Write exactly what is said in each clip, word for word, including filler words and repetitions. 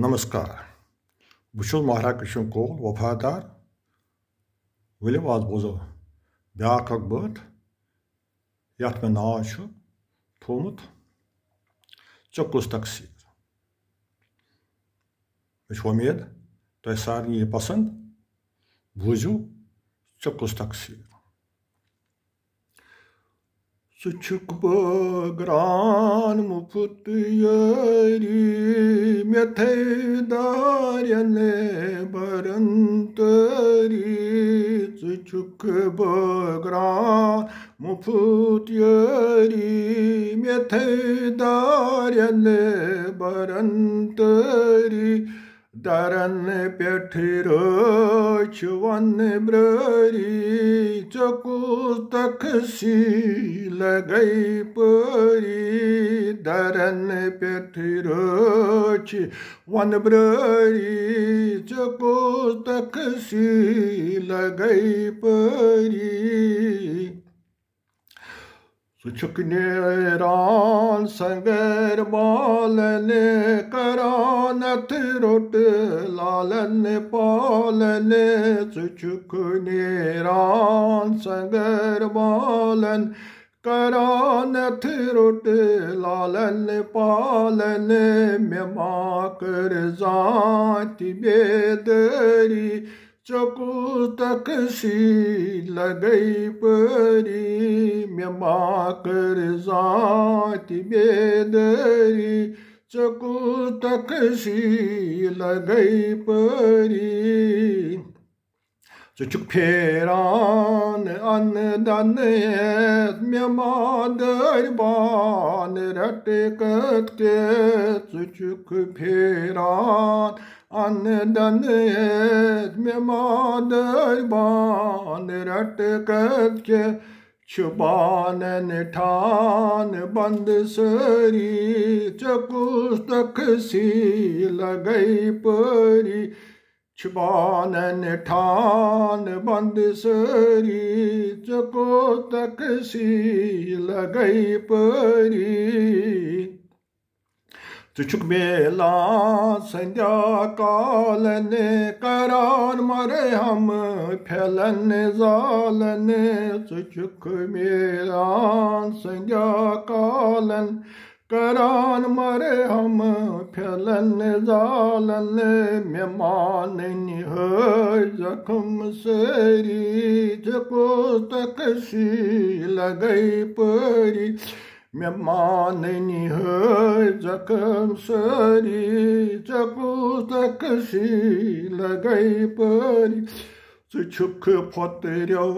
نمسکار۔ بہٕ چھُس مہراکشن کول وفادار۔ ؤلِو آز بوزو بیٛاکھ اکھ بٲتھ، یتھ مےٚ ناو چھُ تھوٚومُت ژےٚ کُس تقصیر۔ مےٚ چھِ وۄمید تۄہہِ سارنٕے یہِ پسند۔ بوٗزِو ژےٚ کُس تقصیر۔ ژٕ چھُکھ بٲگران مُفت یٲری، مےٚ تھٲوۍ دارٮ۪ن برن تٲری۔ ژٕ چھُکھ بٲگران مُفت یٲری، مےٚ تھٲوۍ دارٮ۪ن برن تٲری۔ درن پٮ۪ٹھ رٲچھ ون برٲری، ژےٚ کُس تخصی لگے پٲری۔ درن پٮ۪ٹھ رٲچھ ون برٲری، ژےٚ کُس تخصی لگے پٲری۔ ژٕ چھُکھ نیران سنگر بالن، کران اتھ روٚٹ لالن پالن۔ ژٕ چھُکھ نیران سنگر بالن، کران اتھ روٚٹ لالن پالن۔ مےٚ ما کٔر زانٛہہ تہِ بیدٲری، ژےٚ کُس تخصی لگے پٲری۔ مےٚ ما کٔر زانٛہہ تہِ بیدٲری، ژےٚ کُس تخصی لگے پٲری۔ ژٕ چھُکھ پھیران اَنہٕ دَنہٕ ہٮ۪تھ، مےٚ ما دٲرۍ بان رَٹہٕ کَتھ کیٛاہ۔ ژٕ چھُکھ پھیران اَنہٕ دَنہٕ ہٮ۪تھ، مےٚ ما دٲرۍ بان رَٹہٕ کَتھ کیٛاہ۔ چھِ بانَن ٹھان بَنٛد سٲری، ژےٚ کُس تخصی لگے پٲری۔ چھِ بانَن ٹھان بَنٛد سٲری، ژےٚ کُس تخصی لگے پٲری۔ ژٕ چھُکھ میلان سنٛدھیا کالن، کران مرہم پھیلن زالن۔ ژٕ چھُکھ میلان سنٛدھیا کالن، کران مرہم پھیلن زالن۔ مےٚ مانٕنۍ ہٲے زخم سٲری، ژےٚ کُس تخصی لگے پٲری۔ مےٚ مانٕنۍ ہٲے زخم سٲری، ژےٚ کُس تخصی لگے پٲری۔ ژٕ چھُکھ پھۄتریو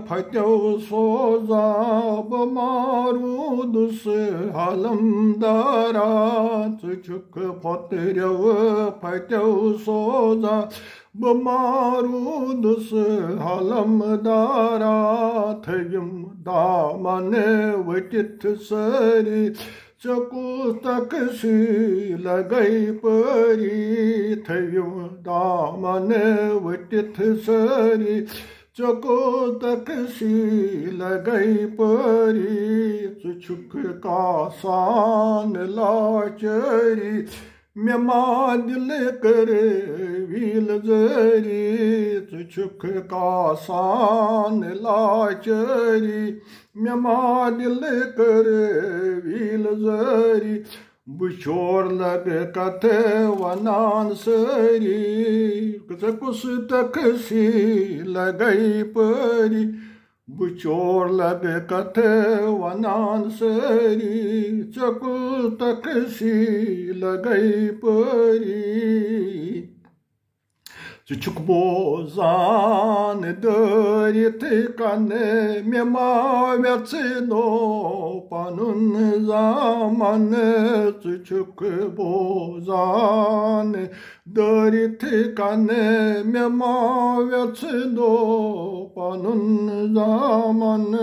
پھۄتیو سوزان، بہٕ ما روٗدُس حلم دارا۔ ژٕ چھُکھ پھۄتریو پھۄتیو سوزان، بہٕ ما روٗدُس حلم دارا۔ تھٲیِم دامن ؤٹِتھ سٲری، ژےٚ کُس تخصی لگے پٲری۔ تھٲیِم دامن ؤٹِتھ سٲری، ژےٚ کُس تخصی لگے پٲری۔ ژٕ چھُکھ کاسان لاچٲری، مےٚ ما دِلہٕ کٔر ویٖل زٲری۔ ژٕ چھُکھ کاسان لاچٲری، مےٚ ما دِلہٕ کٔر ویٖل زٲری۔ بہٕ چور لگہٕ کتھٕ ونان سٲری، ژےٚ کُس تخصی لگے پٲری۔ بہٕ چور لگہٕ کتھٕ ونان سٲری، ژےٚ کُس تخصی لگے پٲری۔ ژٕ چھُکھ بوزان دٲرِتھ کنہٕ، مےٚ ما ویژھنو پنُن زامن۔ ژٕ چھُکھ بوزان دٲرِتھ کنہٕ، مےٚ ما ویژھنو پنُن زامن۔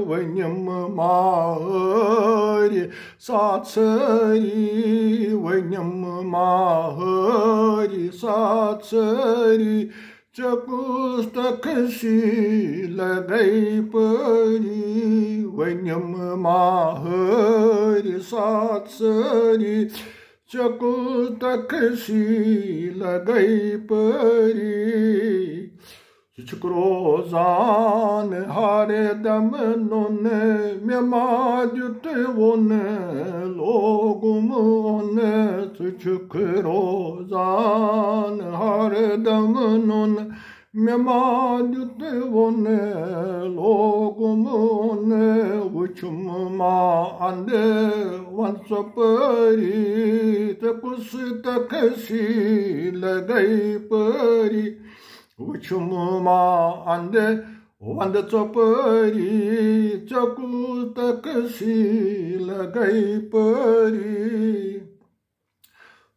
ؤنِم ماہٲرۍ ساتھ سٲری، ؤنِم ماہٲرۍ ساتھ سٲری، ژےٚ کُس تخصی لگے پٲری۔ ؤنِم ماہٲرۍ ساتھ سٲری، ژےٚ کُس تخصیٖل گٔے پٲری؟ ژٕ چھُکھ روزان ہر دم نُن، مےٚ ما دیُت ووٚن، لوگُم اوٚن۔ ژٕ چھُکھ روزان ہر دم نُن، مےٚ ما دیُت ووٚن، لوگُم اوٚن۔ وٕچھُم ما اندٕ وَن ژۄپٲری، ژےٚ کُس تخصیٖل گٔے پٲری؟ وٕچھُم ما اندٕ وَن ژۄپٲری، ژےٚ کُس تخصیٖل گٔے پٲری؟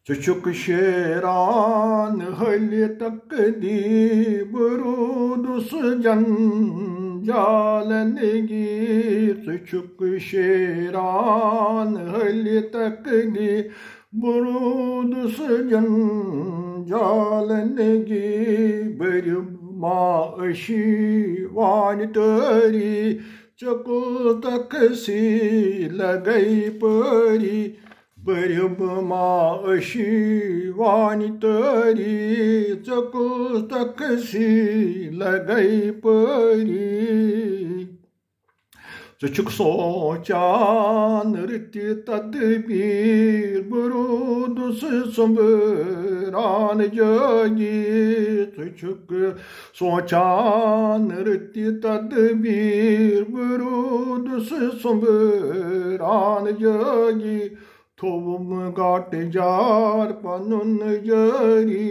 ژٕ چھُکھ شیران حٲلہِ تقدیٖر، بہٕ روٗدُس جنجالن گیٖر۔ ژٕ چھُکھ شیران حٲلہِ تقدیٖر، بہٕ روٗدُس جنجالن گیٖر۔ بٔرِم ما أشی وانہِ ٹٲری، ژےٚ کُس تخصیٖل گٔے پٲری؟ بٔرِم ما أشی وانہِ ٹٲری، ژےٚ کُس تخصیٖل گٔے پٲری؟ ژٕ چھُکھ سونٛچان رٕتہِ تدبیٖر، بہٕ روٗدُس سۄمبران جٲگیٖر۔ ژٕ چھُکھ سونٛچان رٕتہِ تدبیٖر، بہٕ روٗدُس سۄمبران جٲگیٖر۔ تھوٚوُم گاٹہٕ جار پنُن جٲری،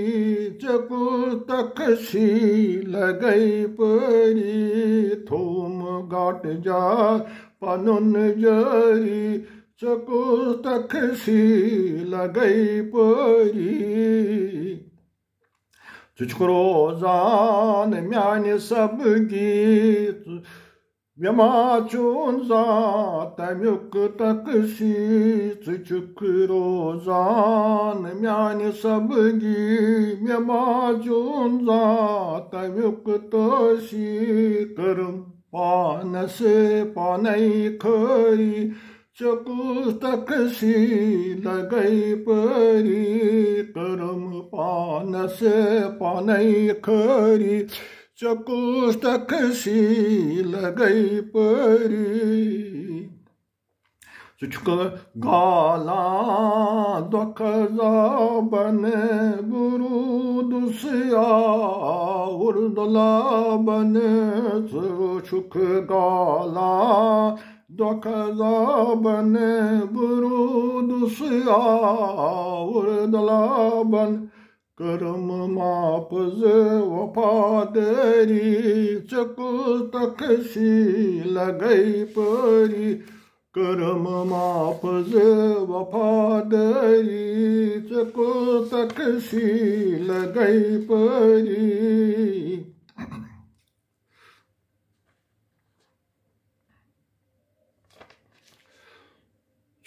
ژےٚ کُس تخصیٖل گٔے پٲری؟ تھوٚوُم گاٹہٕ جار پنُن جٲری، ژےٚ کُس تخصیٖل گٔے پٲری؟ ژٕ چھُکھ روزان میانہِ سبگی، مےٚ ما چون زانٛہہ تمیُک تقصیٖر۔ ژٕ چھُکھ روزان میانہِ سبگی، مےٚ ما چون زانٛہہ تمیُک تقصیٖر۔ کٔرٕم پانس پانے خٲری، ژےٚ کُس تخصیٖل گٔے پٲری؟ کٔرٕم پانس پانے خٲری، ژےٚ کُس تخصیٖل گٔے پٲری؟ ژٕ چھُکھ گالان دۄکھ عذابن، بہٕ روٗدُس آوُر دۄلابن۔ ژٕ چھُکھ گالان دۄکھ عذابن، بہٕ روٗدُس آوُر دۄلابن۔ کٔرٕم ما پٔز وفادٲری، ژےٚ کُس تخصیٖل گٔے پٲری؟ کٔرٕم ما پٔز وفادٲری، ژےٚ کُس تخصیٖل گٔے پٲری؟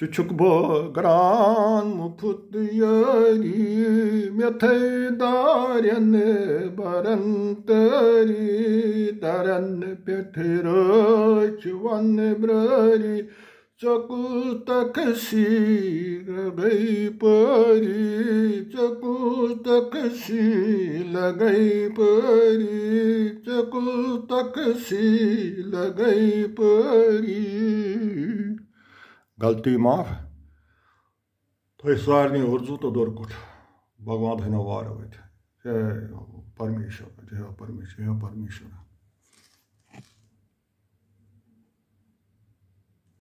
ژٕ چھُکھ بٲگراوان مُفت یٲری، مےٚ تھٲے دارٮ۪ن برن تٲری۔ درن پٮ۪ٹھ رٲچھ ون برٲری، ژےٚ کُس تخصیٖل گٔے پٲری؟ ژےٚ کُس تخصیٖل گٔے پٲری؟ ژےٚ کُس تخصیٖل گٔے پٲری؟ غلطی معاف۔ تۄہہِ سارنٕے اُردو تہٕ دوٚرکُٹھ۔ بھگوان تھٲینو وارٕ وٲتۍ۔ J Parmeshwar, J Parmeshwar, J Parmeshwar.